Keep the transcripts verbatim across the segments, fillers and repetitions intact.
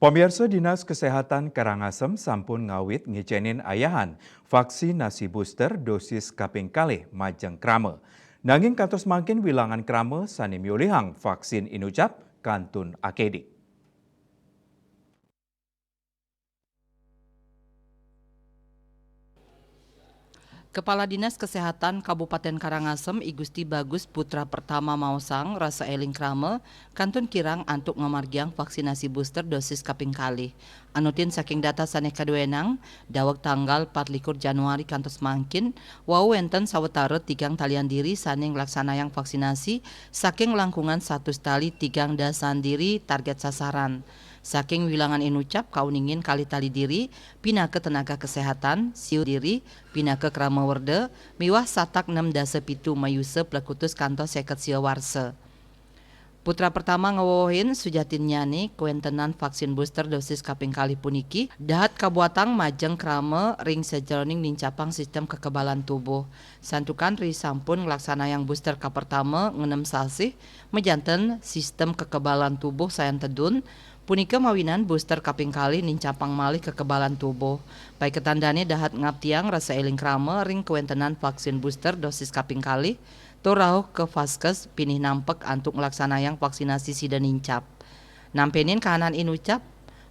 Pamiarsa, Dinas Kesehatan Karangasem sampun ngawit ngicénin ayahan vaksinasi booster dosis kaping kalih majeng krama. Nanging kantos mangkin wilangan krama sané miolihang vaksin inucap kantun akédik. Kepala Dinas Kesehatan Kabupaten Karangasem, I Gusti Bagus Putra Pertama maosang rasa éling krama kantun kirang antuk ngamargiang vaksinasi booster dosis kaping kalih. Anutin saking data sané kaduénang, daweg tanggal patlikur Januari kantos mangkin, wau wénten sawetara tigang talian diri sané nglaksanayang vaksinasi saking langkungan satus tali tigang dasan diri target sasaran. Saking wilangan inucap kauningin kalih tali diri pinaka tenaga kesehatan, siu diri pinaka krama werda, miwah satak nem dasa pitu mayusa plekutus kantos séket sia warsa. Putra Pertama ngewohin, sujatinnyané kawéntenan vaksin booster dosis kaping kalih puniki dahat kabuatang majeng krama ring sajeroning nincapang sistem kekebalan tubuh. Santukan ri sampun nglaksanayang booster kapertama ngenem sasih, majanten sistem kekebalan tubuh sayan tedun, punika mawinan booster kaping kalih nincapang malih kekebalan tubuh. Paiketan dané dahat ngaptiang rasa éling krama ring kawéntenan vaksin booster dosis kaping kalih, tur rauh ka vaskes pinih nampek antuk nglaksanayang vaksinasi sida nincap. Nampénin kahanan inucap,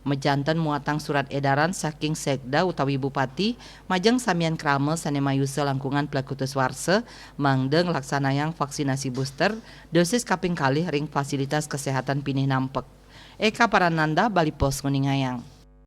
majanten muatang surat édaran saking Sekda utawi Bupati majeng samian krama sané mayusa langkungan plekutus warsa mangda nglaksanayang vaksinasi booster dosis kaping kalih ring fasilitas kesehatan pinih nampek. Eka Parananda, Bali Post, nguningayang.